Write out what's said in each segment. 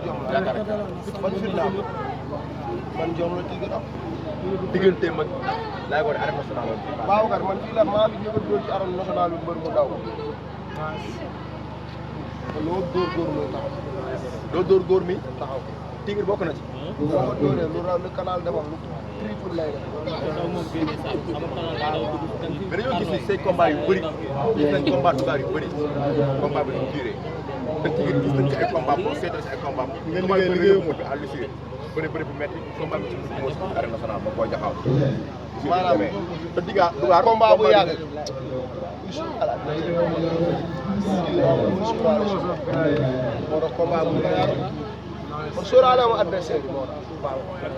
jom la ban fit la am ban jom la Tigre am digganteem ak laay ko arène nationale Babacar man fii la maa ngi ñëw a dóor ci arène nationale bi mbër mu daw loo dóor góor muy taxaw doo dóor góor mi taxaw Tigre bokk na ci boo ko dóoree lu raw lu canal defam lu triple lay def mais dañoo gis ni say combat yu bëri gis nañ combat tubaab yu bëri combat bi dañu duré te Tigre gis nañ ci ay combat boo seetal si ay combat combat yu bëri bi à l'issue bëri bu métti combat bi ci moo si arène nationale ba koy jaxaw maanaam te dugaar combat bu yàgg moo tax combat bu yàgg man sóoraale ma adversaire bi moo tax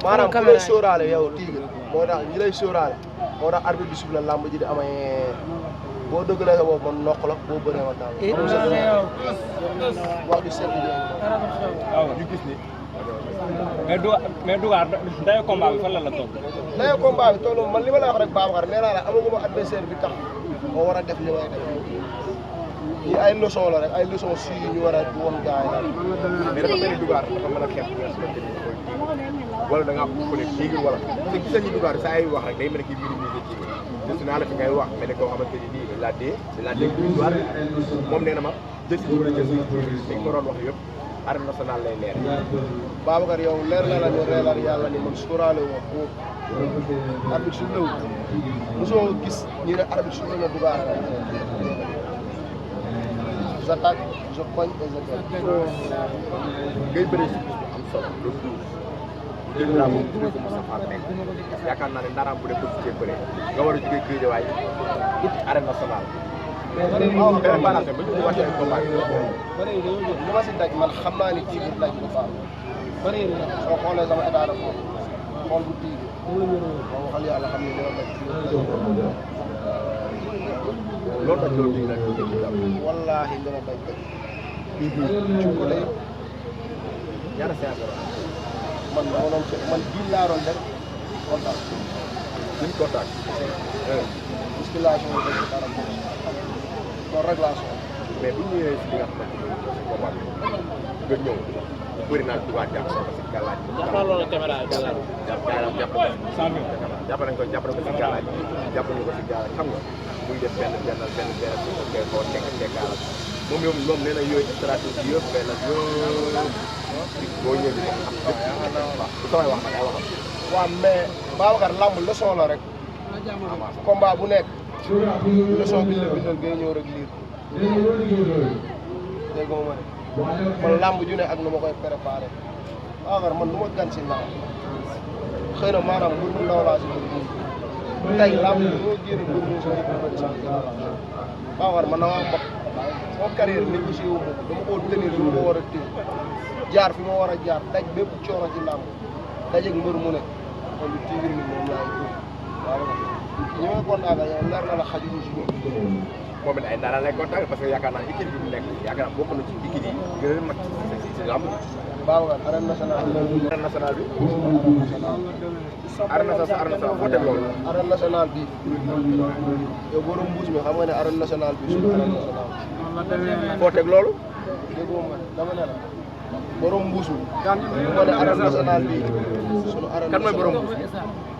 maanaam ku lay sóoraale yow Tigre moo tax ñi lay sóoraale moo tax arbitre bi suuf la làmb ji di amee boo dëggalee sa bopp man noq la boo bëree ma daal wax bi seetlu waaw ñu gis ni mais Dougar dayo combat bi fan la toll. dayo combat bi toll man li ma la wax rek Babacar nee naa la amaguma adversaire bi tax moo war a def li may def yi ay leçon la rek ay leçon si ñu war a woon gars yi mais dafa mel ni Dougar dafa mën a xeex wala da ngaa ko ne Tigre wala te gis nañu Dougar saa yu wax rek day mel ni kii minimiser Tigre gis naa la fi ngay wax mais ne koo xamante ni nii la dee Dougar moom nee na ma jël si dugub la jël si li nga doon wax yëpp arène nationale lay leer. Babacar yow leer na la ni reelal yàlla ni man sóoraale wu ma ko arbitre su ñëw mosoo gis ñu ne arbitre su ñëw na Dougar j'attaque je cogne et je gagne. ngay bëri si bis bu am solo loolu jël drapeau bu tuddee ko Moustapha Mbengue yaakaar naa ne ndaaraam bu dee ko cee bëre nga war a jógee Guédiawaye uti arène nationale. préparation ba ñu wàccee combat bi li ma si daj man xam naa ni Tigre daj bu baax soo xoolee sama état de forme xool bu Tigre boo waxal yàlla xam ne li ma daj loolu daj loolu Tigre wallaahi li ma daj daj ci côté ñaata séance la man dama doon man diin laa doon def contact duñ contact musculation bi dañ dara loolu rek laa soxla mais bu ñu ñëwee si li nga xamante ni combat bi nga ñëw bëri naa Dougar jàpp ko si gàllaaj jàpp nañ ko si gàllaaj jàpp nañ ko si gàllaaj xam nga muy def benn koy xaw a tekkaala moom nee na yooyu stratégie yëpp benn boo ñëwee di ko xam waaw bu samay wax nag ay waxam waaw mais Babacar lamb leçon la rek combat bu nekk leçon bi la bindal ngay ñëw rek liir dégg nga ma ne man lamb ju ne ak nu ma koy préparé Babacar man nu ma gan si lamb xëy na maanaam mbir mu ndaw laa si bëri tey lamb bi moo génn mbir mu si bëri sax Babacar man damaa mbokk sama carrière négocié wu ma dama koo tenir fi ma war a téye jaar fi ma war a jaar daj bépp coono ci lamb dajeeg mbër mu ne kon lu Tigre ni moom laay jóg waaw ñi may kontaan ak yow leer na la xajuñu si ñoom. moom it ay ndaanaan lay kontaan parce que yaakaar naa équipe bi mu nekk yaakaar naa bokk na ci équipe yi gën a mag ci lamb Babacar arène nationale bi. arène nationale bi. arène nationale foo teg loolu. arène nationale bi yow borom mbuus mi xam nga ne arène nationale bi suñu arène nationale. foo teg loolu. déggoo ma dama ne la borom mbuus mi. xam nga ne arène nationale bi suñu arène. kan mooy borom mbuus mi.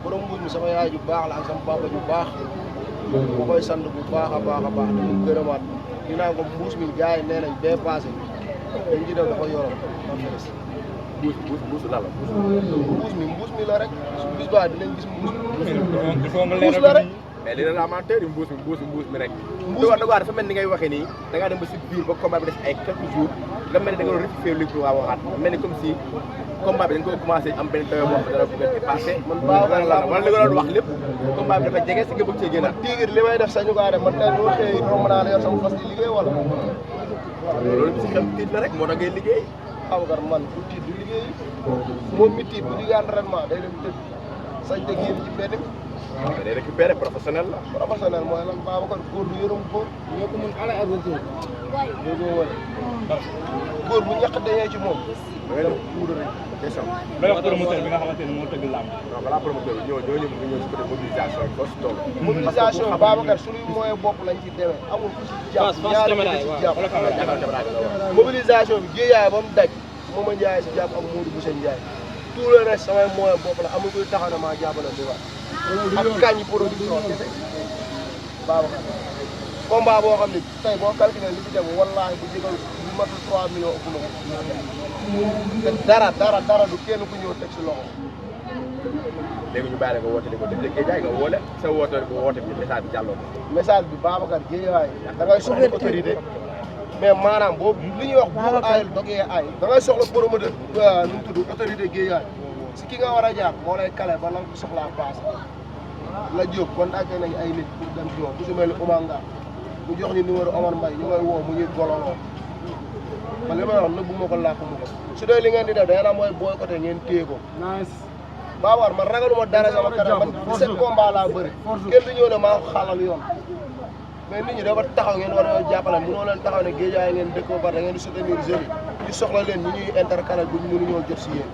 borom mbuus mi sama yaay ju baax la ak sama papa ju baax ma koy sant bu baax a baax di mu gërëmaat dinaa ko mbuus mi gars yi nee nañ bee passé dañ ci def dafa yoroon mbuus lan la. mbuus mi la rek su bis baa dinañ gis mbuus mi. mbuus la rek. mais li la amateur yi mbuus mi rek. Dougar dafa mel ni ngay waxee nii da ngaa dem ba si biir ba combat bi des ay quelques jours nga mel ni da nga doon rectifié li ñu waxaat mel ni comme si combat bi dañ ko commencé am benn taw boo xam ne dara bëgg a passé. man Babacar laa wala li nga doon wax lépp combat bi dafa jege si nga bëgg cee génnaat. Tigre li may def sañu kaa def man tey boo xëyee romb naa la yor sama fas di liggéey wala. loolu bi si xel tiit la rek moo tax ngay liggéey. Babacar man du tiit du liggéey moom mi tiit bu liggéey entraînement day dem tëdd sañ te génn ci mbedd mais day récupéré professionnel la. professionnel mooy lan Babacar góor du yërëm góor. ñoo ko mën ala adventure. déggoo wala góor bu ñàkk dañee ci moom. da ngay def puudar rek question. nga wax promoteur bi nga xamante ni moo tëgg làmb. non balaa promoteur bi ñoo ñëw nga ñëw si côté mobilisation bi foo si toll. mobilisation Babacar suñuy moyen bopp lañ ci demee amul ku si jàpp ñaari ku si jàpp. mobilisation bi Guédiawaye ba mu daj Mouma Ndiaye si jàpp ak Modou Boussa Ndiaye tout le reste samay moyen bopp la amul kuy taxaw ne maa jàppale di waat ak kañ production kese Babacar combat boo xam ne tey boo calculé li ci dem wallaahi bu jégal bu matul 3 millions ëpp na ko te dara du kenn ku ñëw teg si loxo. léegi ñu bàyyi la nga woote di ko def léegi jaay nga woole sa woote bi woote bi message bi jàlloo ko. message bi Babacar Guédiawaye da ngay soxla autorité mais maanaam boobu li ñuy wax bu aayul dogee aay da ngay soxla promoteur nu mu tudd autorité Guédiawaye si ki nga war a jaar moo lay kale ba la nga ko soxlaa paase la jóg contacté nañu ay nit pour dem ci moom ku si mel ni Oumanga mu jox ñu numéro Omar Mbaye ñu koy woo mu ñuy gololoo man li may wax nëbbu ma ko làkk mu ko su dee li ngeen di def day na mooy boycotté ngeen téye ko Babacar man ragaluma dara sama kanam man 17 combat laa bëri kenn du ñëw ne maa ko xalal yoon mais nit ñi dafa taxaw ngeen war a jàppale mënoo leen taxaw ne Guédiawaye ngeen dëkk ba pare da ngeen di soutenir jeunes yi ñu soxla leen ñu ñuy intercaler bu ñu mënuñoo jot si yéen.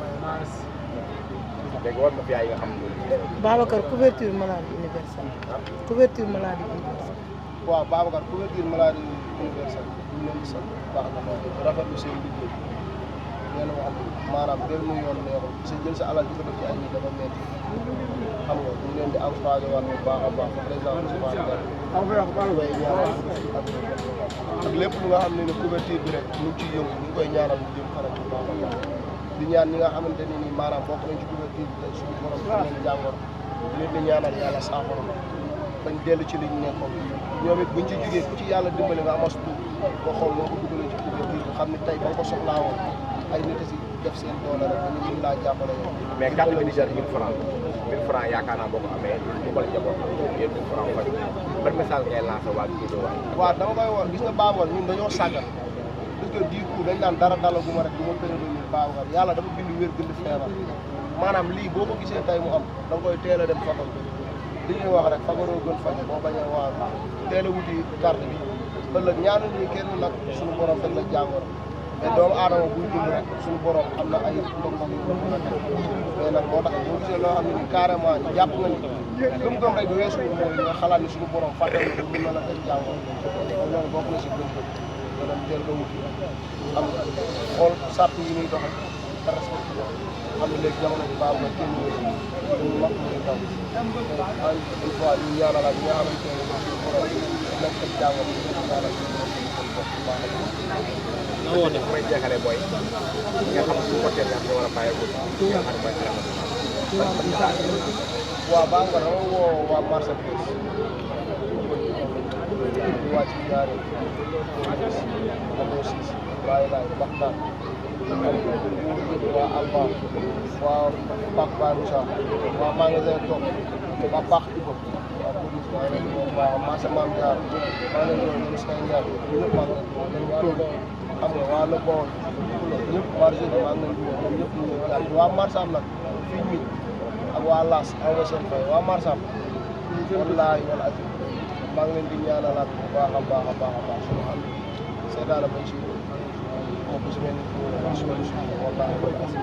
léegi war na fi ay nga xam ne. Babacar couverture maladie universelle couverture maladie universelle. waaw Babacar couverture maladie universelle ñu leen di sant baax na rafetlu seen liggéey ngeen wax maanaam benn yoon neexul parce que jël sa alal di ko def ci ay nit dafa métti xam nga ñu leen di encouragé waat bu baax a baax président Ousmane ak lépp lu nga xam ne couverture bi rek ñu ngi ciy yëngu ñu ngi koy ñaanal ñu jëm kanam bu baax a baax di ñaan ñi nga xamante ne nii maanaam bokk nañ ci couverture bi tey suñu borom fi leen jàngoor leen di ñaanal yàlla saafara bañ dellu ci liñ nekkoon ñoom it buñ ci jógee ku ci yàlla dimbali nga amas tuut boo xool moo ko dugalee ci couverture bi xam ne tey ba nga ko soxlaa woon ay nit si def seen doole rek ñu mën laa jàppale yow. mais carte bi di jar 1000 francs 1000 francs yaakaar naa boo ko amee ñu bala njaboot yéen 1000 francs faj ban message ngay lancé waa Guédiawaye. waaw dama koy woon gis nga Babacar ñun dañoo sàggal parce que du coup dañ naan dara dalaguma rek du ma prévenir Babacar yàlla dafa bind wér bind feebar maanaam lii boo ko gisee tey mu am da nga koy teel a dem fagal li ñuy wax rek fagaroo gën faj boo bañee waaw teel a wuti carte bi ëllëg ñaanul ñi kenn nag suñu borom dañ la jàngoro mais doomu aadama buy dund rek suñu borom am na ay ndog-ndog yu ko mën a def mais nag moo tax boo gisee loo xam ne ni carrément jàpp nga ni lu mu gëm rek weesu mooy nga xalaat ni suñu borom fàttal na mën na la def jàngoro kon loolu bokk na si gëm-gëm nga dem teel ko wuti xam nga xool sàrt yi ñuy doxal te respecté ko xam ne léegi jamono bi baax na kenn ñu mag muy ndaw une fois ñu ñaanalaat ñi nga xamante ne suñu borom nekk ak jàngoro ñu ñaanal suñu borom seen bopp bu baax fu may jeexalee mooy nga xam su côté bi am nga war a bàyyi ko nga xam ne mooy waaw baax nga dama woo waa marché bi di wàcc ñaari Mado Sis bàyyi laay waxtaan waa Alba waa Pac Baye Moussa waa magasin Top waa Pac Ibo waa police maa ngi leen di woo waa marché Mame Diar maa ngi leen di woo ñun Sky Ndiaye ñëpp maa ngi leen di woo xam nga waa Le Bon ñëpp marché bi maa ngi leen di woo ñoom ñëpp ñu ngi jàpp waa marché am nag fii mi ak waa Las aw ma seen fay waa marché am wallaahi wala ati maa ngi leen di ñaanalaat bu baax a baax a baax a baax suñu xam seetaan bañ si moom bu si mel ni wallaahi wala ati